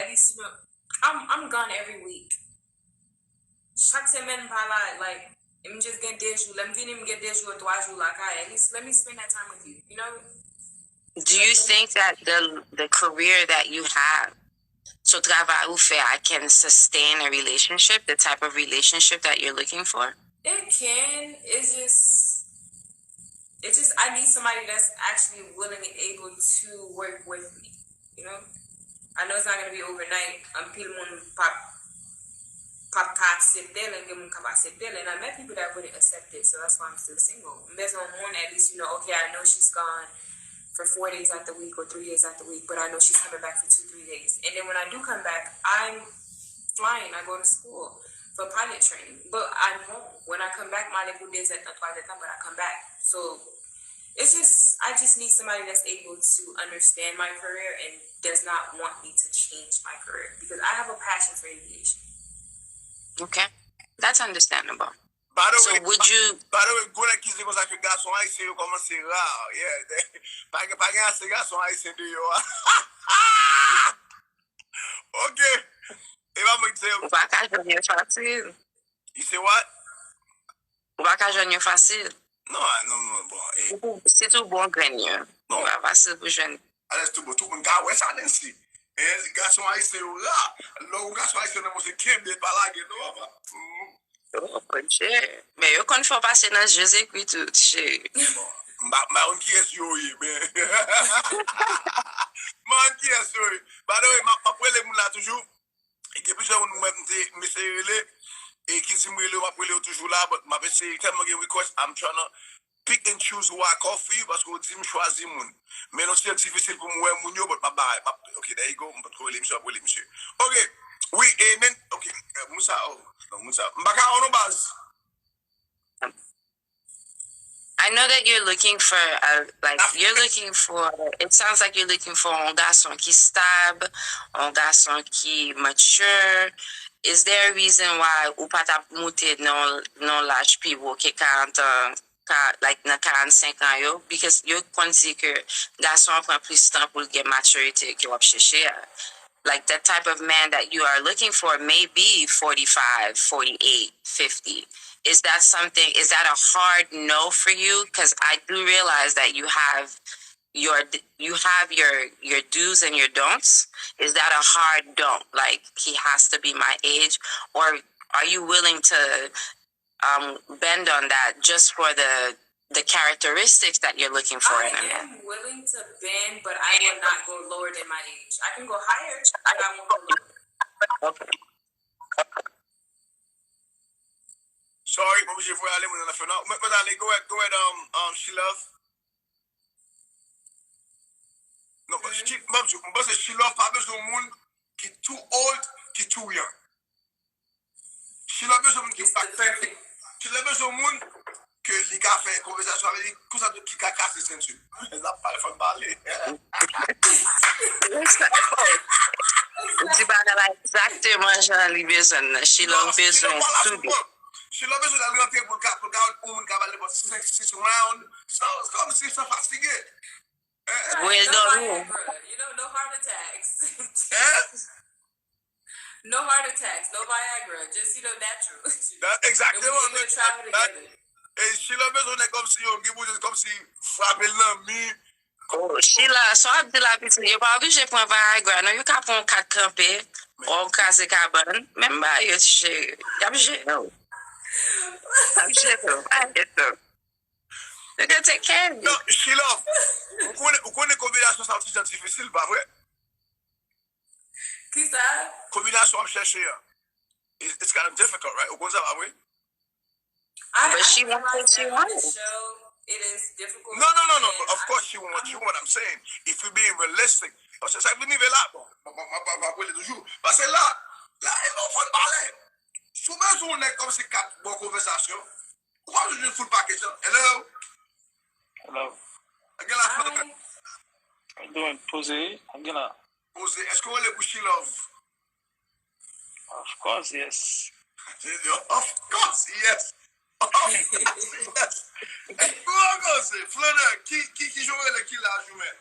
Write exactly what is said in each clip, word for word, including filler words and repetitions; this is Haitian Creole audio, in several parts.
At least, you know, I'm, I'm gone every week. Chak semèn m pa la, like, m just gen de jou. Lè m vini, m gen de jou, twa jou lakay. At least, let me spend that time with you, you know? Do you think that the the career that you have, so travay ou fè a, can sustain a relationship, the type of relationship that you're looking for? It can. It's just, it's just, I need somebody that's actually willing and able to work with me. You know, I know it's not gonna be overnight. Anpil moun p ap p ap ka aksepte l, and gen moun k ap aksepte l, and I met people that wouldn't accept it, so that's why I'm still single. M bezwen yon moun, at least, you know, okay, I know she's gone for four days out the week or three days out the week, but I know she's coming back for two, three days. And then when I do come back, I'm flying. I go to school for pilot training, but I'm home. When I come back, m ale pou de zèdtan, twa zèdtan, but I come back. So it's just, I just need somebody that's able to understand my career and does not want me to change my career because I have a passion for aviation. Okay, that's understandable. By the So way, would you? by the way, gwo nèg ki di konsa ke gason ayisyen yo kòmanse ra. Yeah, pa gen pa gen ase gason ayisyen deyò a. Ok. E pa mwen ki di se yo. Ou pa ka jwenn yo fasil. You say what? Ou pa ka jwenn yo fasil. Non, ah, non, non, bon. Eh, Sitou, sitou bon grenn yo. Non. Li pa fasil pou jwenn. Alèz tou bon, tout moun ka wè sa, Nancy. Eh, gason ayisyen yo ra. Lè ou gason ayisyen nan, se kenbe, pa lage, non, papa. Mhm. Oh, Bondye. Men yo konn fè w pase nan je zekwi tou, cheri. Bon, m pa m pa konn kiyès yo ye, men. M pa konn kiyès yo ye. By the way, m ap m ap rele moun la toujou. E gen plizyè moun mwen m te m eseye rele. E ki di m rele yo, m ap rele yo toujou la, but m ap eseye, tèlman gen request, I'm trying to pick and choose who I call for you, paske w di m chwazi moun. Men non, se difisil pou m wè moun yo, but m ap bay, m ap, ok, there you go, m potko rele misye, m ap rele misye. Ok, wi, e men, ok, eh, moun sa, oh, non, moun sa, m pa ka wè non baz. I know that you're looking for a, like, you're looking for, it sounds like you're looking for un gason ki stable, un gason ki mature. Is there a reason why ou pa t ap moute nan nan laj pi wo ke karant an, ka, like, nan karannsenk an yo? Because yo konn di ke gason an pran plis tan pou l gen maturity ke w ap chèche a. Like, that type of man that you are looking for may be forty-five, forty-eight, fifty. Is that something, is that a hard no for you? Because I do realize that you have your you have your your do's and your don'ts. Is that a hard don't? Like, he has to be my age, or are you willing to um, bend on that just for the the characteristics that you're looking for I in a man? Am willing to bend, but I will not go lower than my age. I can go higher, but I won't go lower. Okay. Sorry, m oblije voye ale moun nan fè non. Mwen mwen ale, go ahead, go ahead, um, um, She Love. Non, but she, m ap di, m panse She Love pa bezwen moun ki too old, ki too young. She Love bezwen moun ki pa She Love bezwen moun ke li ka fè konvèsasyon avèk li, konsa tou ki ka kase senti. L ap pale, fò l pale. Ou di bagay la egzakteman jan li bezwen nan. She Love bezwen tou de. She Love bezwen al rantre pou l ka, pou l ka wè yon moun ka pale pou senk, sis round. Sa, kòm si sa fatige. Voye l No dòmi. Viagra, you know, no heart attacks. Hein? No heart attacks, no Viagra, just, you know, natural. Nan, egzakteman. And we travel together. E She Love bezwen nèg kòm si yo gen pou kòm si frape l nan mi. Oh, Sheila, sa w ap di la, pitit, yo pa oblije pran Viagra, non, yo ka pran yon kat kanpe, yon kraze kabann, menm bagay yo, cheri, y ap jere w. Y ap jere w, pa enkyete w. Yo ka take care of you. Non, She Love, ou konnen, ou konnen konbinasyon sa yon ti jan difisil, pa vre? Kisa? Konbinasyon w ap chèche an. It's, it's kind of difficult, right? Ou konn sa, pa vre? I, But I she wants what realize she that on the wants. Show, it is difficult. No, no, no, no, no. And Of I- course she wants what she wants, what I'm saying. If we being realistic, paske sa vin rive la, bon, bon, bon, bon, bon, bon, toujou. Paske la, la, e bon, fò n pale. Si w bezwen yon nèg kòm si k ap bon konvèsasyon, ou pa bezwen full package, non. Hello? Hello. Gen la fè. Hi. How you doing? Poze, I'm gonna. Poze, èske w rele pou She Love? Of course, yes. Of course, yes. Of course, yes. Gwo koze, Flanè, ki, ki, ki jan w rele, ki laj ou menm?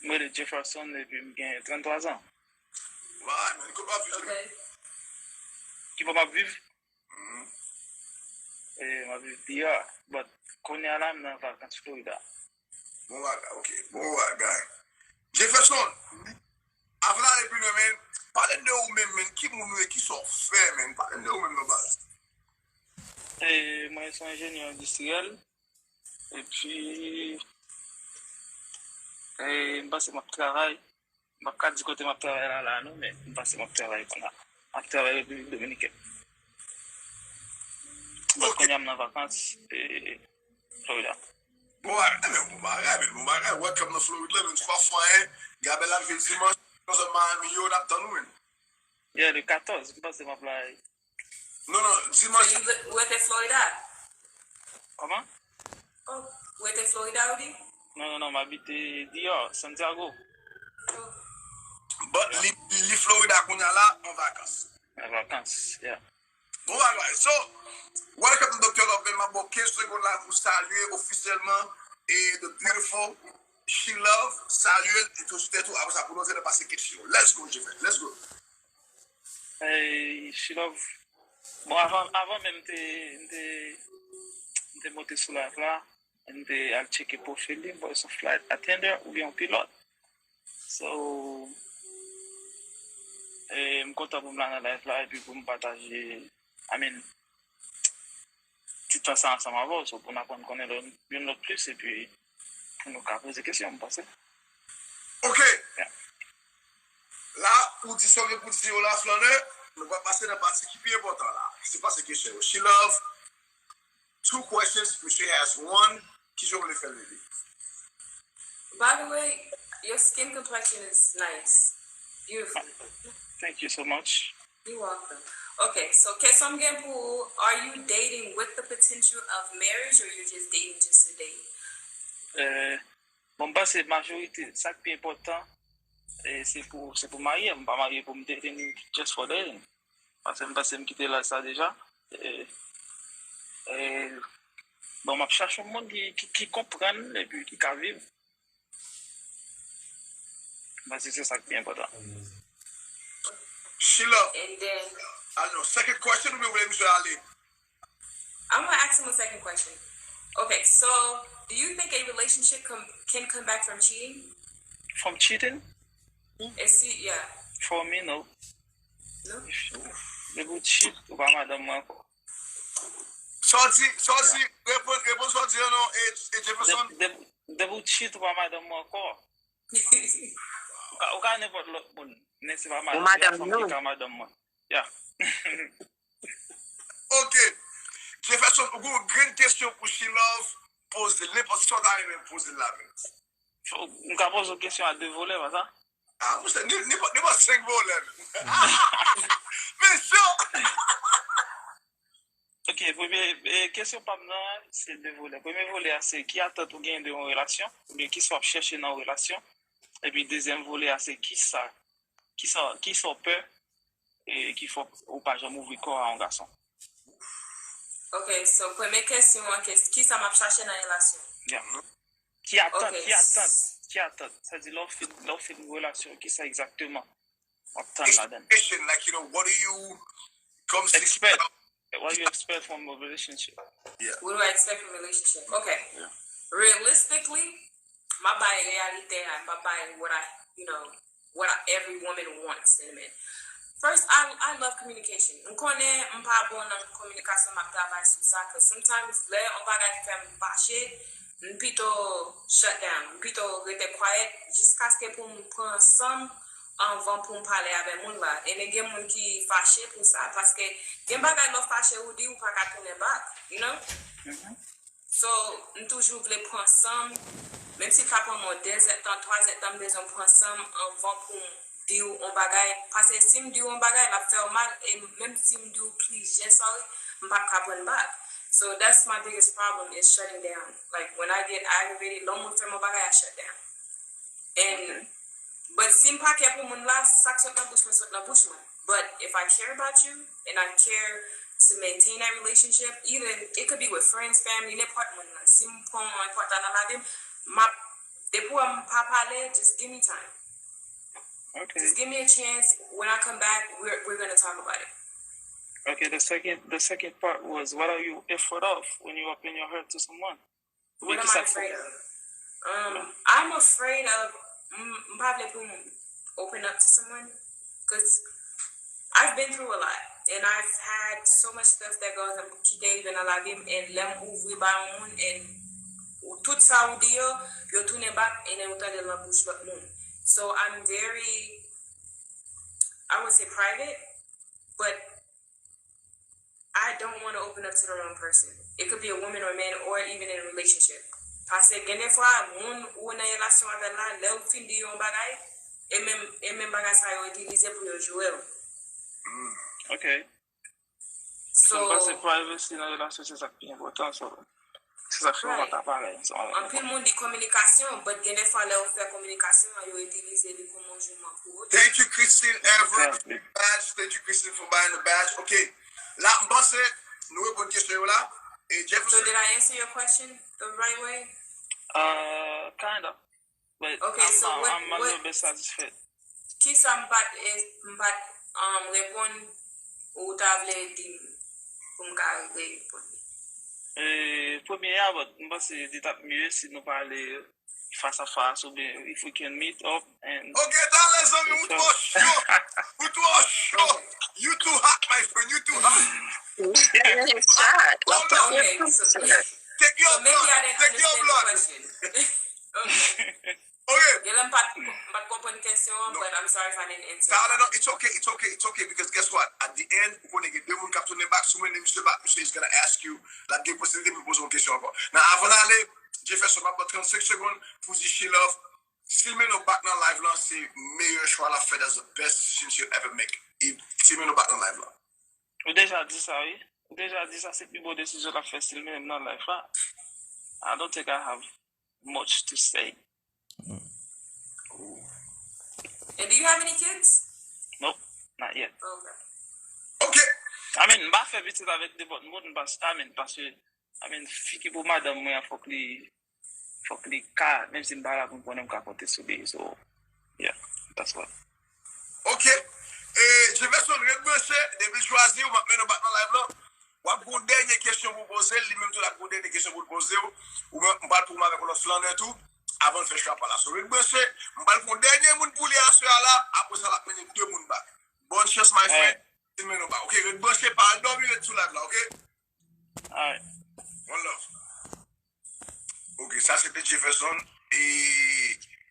Mwen rele Jefferson epi m gen trannntwa zan. Why, man? Kote w ap viv? Ok. Ki bò m ap viv? Mhm. E, m ap viv D R. But kounye a la, m nan vakans Florida. Bon bagay, ok. Bon bagay. Jefferson, avan n ale pi lwen, men, pale de ou menm, men, ki moun ou ye, ki sa w fè, men, pale de ou menm nan baz. E, mwen se yon enjenyè endistriyèl. Epi, e, m panse m ap travay. M p ap ka di kote m ap travay la, la, non, men m panse m ap travay kounye a. M ap travay Repiblik Dominikèn. But kounye a m nan vakans, e, Florida. Bon, a, men, bon bagay, men, bon bagay. Welcome nan Florid la, men, twa fwa, en. Gabel ap vin dimanch, konsa Miami yo, n ap tann ou, men. Yeah, le katòz, m panse m ap la. Non, non, dimanch. So you li-, ou rete Florida? Kòman? Oh, ou rete Florida, ou di? Non, non, non, m abite D R, Santiago. Oh. But li, li Florida kounye a la, an vakans. An vakans, yeah. Bon bagay. So, welcome to Doktè Love, men m ap ba w kenz segonn la pou w salye ofisyèlman e the beautiful She Love, salye l, e tou sou tèt ou, apre sa pou nou antre nan pase kesyon. Let's go, Jefè, let's go. Hey, She Love. Bon, avan, avan menm m te, m te, m te monte sou live la, m te al tcheke pwofil li, m wè se yon flight attendant oubyen yon pilòt. So, e, m kontan pou m la nan live la epi pou m pataje, I mean, ti tan sa ansanm avè w, so pou n aprann konnen lòt, youn lòt plis, epi pou nou ka poze kesyon, m panse. Ok. Yeah. La, ou di sa w gen pou di yo la, Flannè, nou va pase nan pati ki pi enpòtan la. Se pase kesyon yo. She Love, two questions, Michelle has one. Kijan w vle fè l, bebe? By the way, your skin complexion is nice. Beautiful. Thank you so much. You're welcome. Okay, so kesyon m gen pou ou, are you dating with the potential of marriage or you're just dating just to date? Eh, bon, m panse majorite, sa k pi enpòtan, eh, se pou, se pou marye. M pa marye pou m dating just for dating. Paske m panse m kite laj sa deja. Eh, eh, bon, m ap chache yon moun ki, ki, ki konprann epi ki ka viv. M panse se sa k pi enpòtan. Sheila. And then, I don't know, second question, oubyen w vle misye ale? I'm gonna ask him a second question. Okay, so do you think a relationship com- can come back from cheating? From cheating? Is he, yeah. For me, no. No? Depi w cheat, ou pa madanm mwen ankò. Sa w di, sa w di, reponn, reponn sa w di an non, e, e Jefferson. Depi, depi, depi w cheat, ou pa madanm mwen ankò. Ou ka, ou ka nenpòt lòt moun, men se pa madanm li a, fò m ki ka madanm mwen. Yeah. Ok. Jefferson, ou gen yon grenn kesyon pou She Love, poze l, nenpòt sa w ta renmen poze l la menm. Fò, m ka poze w kesyon a de volè, pa sa? Ah, monchè, ni, ni, ni pa senk volè. Men cho. Ok, premye, eh, kesyon pa m nan, se de volè. Premye volè a, se ki atant ou genyen de yon relasyon, oubyen ki sa w ap chèche nan yon relasyon. Epi dezyèm volè a, se ki sa, ki sa, ki sa w pè, e ki fè w pa janm ouvri kò a yon gason. Ok, so premye kesyon an, kes- ki sa m ap chache nan relasyon? Yeah. Ki atant, ki atant, ki atant? Sa di lè w fin, lè w fin relasyon, ki sa egzakteman w ap tann ladan l? Expectation, like, you know, what do you, kòmsi expect, what you expect from a relationship? Yeah. What do I expect from a relationship? Okay. Yeah. Realistically, m ap bay reyalite a, m ap bay what I, you know, what I, every woman wants in a man. First, I, I love communication. M konnen m pa bon nan kominikasyon, m ap travay sou sa, cause sometimes lè yon bagay fè m fache, m pito shut down, m pito rete quiet jiskaske pou m pran san m anvan pou m pale avè moun la. E gen moun ki fache pou sa, paske gen bagay lè w fache ou di ou pa ka tounen back, you know? So, m toujou vle pran san m, menm si l ka pran mwen de zèdtan, twa zèdtan, m bezwen pran san m anvan pou m di w yon bagay. Paske si m di w yon bagay, l ap fè w mal, e menm si m di w plizyè sorry, m p ap ka pran l back. So, that's my biggest problem is shutting down. Like, when I get aggravated, lè yon moun fè m yon bagay, I shut down. And, but si m pa kè pou moun la, sa k sot nan bouch mwen, sot nan bouch mwen. But if I care about you and I care to maintain that relationship, even it could be with friends, family, nenpòt moun nan. Si m pran yon enpòtans nan lavi m, m ap, depi w wè m pa pale, just give me time. Okay. Just give me a chance. When I come back, we're, we're going to talk about it. Okay, the second the second part was, what are you afraid of when you open your heart to someone? What am I afraid of? Um, I'm afraid of. M pa vle pou m open up to someone, cause I've been through a lot, and I've had so much stuff that goes ki te rive nan lavi m, and lè m ouvri ba yon moun, and tout sa ou di yo, yo tounen back, and then ou tande l nan bouch lòt moun. So I'm very, I would say, private, but I don't want to open up to the wrong person. It could be a woman or a man or even in a relationship. Paske gen de fwa, moun ou nan relasyon avè l la, lè ou fin di yon bagay, e menm, e menm bagay sa yo itilize pou yo joure w. Ok. So, m panse privacy nan relasyon se sa k pi enpòtan. So, se sa k fè mwen ta pale ansanm avèk nou. Anpil moun di kominikasyon, but gen de fwa lè ou fè kominikasyon an, yo itilize li kòm yon jouman pou ou. Thank you, Christine Everett, for the badge. Thank you, Christine, for buying the badge. Ok. La, m panse nou reponn kesyon yo la. E So, Jefferson, did I answer your question the right way? Uh, kind of. But Okay, I'm, so uh, what- I'm a what- little bit satisfied. Kisa m pa t, eh, m pa t, um, reponn ou ta vle di m pou m ka reponn li? E premye a, but m panse li t ap mye si nou pale face à face oubyen if we can meet up and Ok, talè zanmi, ou twò cho. Ou twò cho. You too hot, my friend. You too hot. Getting his shot. Hold on. Okay, so, Take your so maybe I blood. Didn't Take your understand the blood. Question. Okay. Ok. Gen lè m pa t, m pa t konprann kesyon an, but I'm sorry if I didn't answer. Talè, non, it's okay, it's okay, it's okay, because guess what? At the end, ou konnen gen de moun k ap tounen back sou mwen, misye back, misye is gonna ask you, l ap gen posibilite pou l poze yon kesyon ankò. Nan, avan n ale, Jefferson, m ap ban trannsenk segonn pou di She Love, si l mennen w back nan live lan, se meyè chwa l ap fè, that's the best decision she'll ever make. If, si l mennen w back nan live lan. Ou deja di sa, wi. Ou deja di sa, se pi bon desizyon l ap fè si l mennen m nan live la. I don't think I have much to say. And do you have any kids? Nope, not yet. Okay. Ok. I mean, m pa fè pitit avèk nenpòt moun, pas, I mean, paske, I mean, fi ki pou madanm mwen an, fòk li, fòk li ka, menm si m pa la pou m konnen m ka konte sou li, so, yeah, that's what. Ok. E, Jefferson, ret branche, depi l chwazi w, m ap mennen w back nan live lan. W ap gen yon dènye kesyon pou w poze l, li menm tou l ap gen yon dènye kesyon pou l poze w. Ou menm, m pral pran w avèk yon lòt flannè tou, avan l fè chwa pa l la. So, ret branche, m pral pran yon dènye moun pou li aswè a la, apre sa l ap mennen de moun back. Bonne chance, my friend. Li mennen w back. Ok, ret branche, pa al dòmi, ret sou live la, ok? Alright. One love. Ok, sa se te Jefferson. E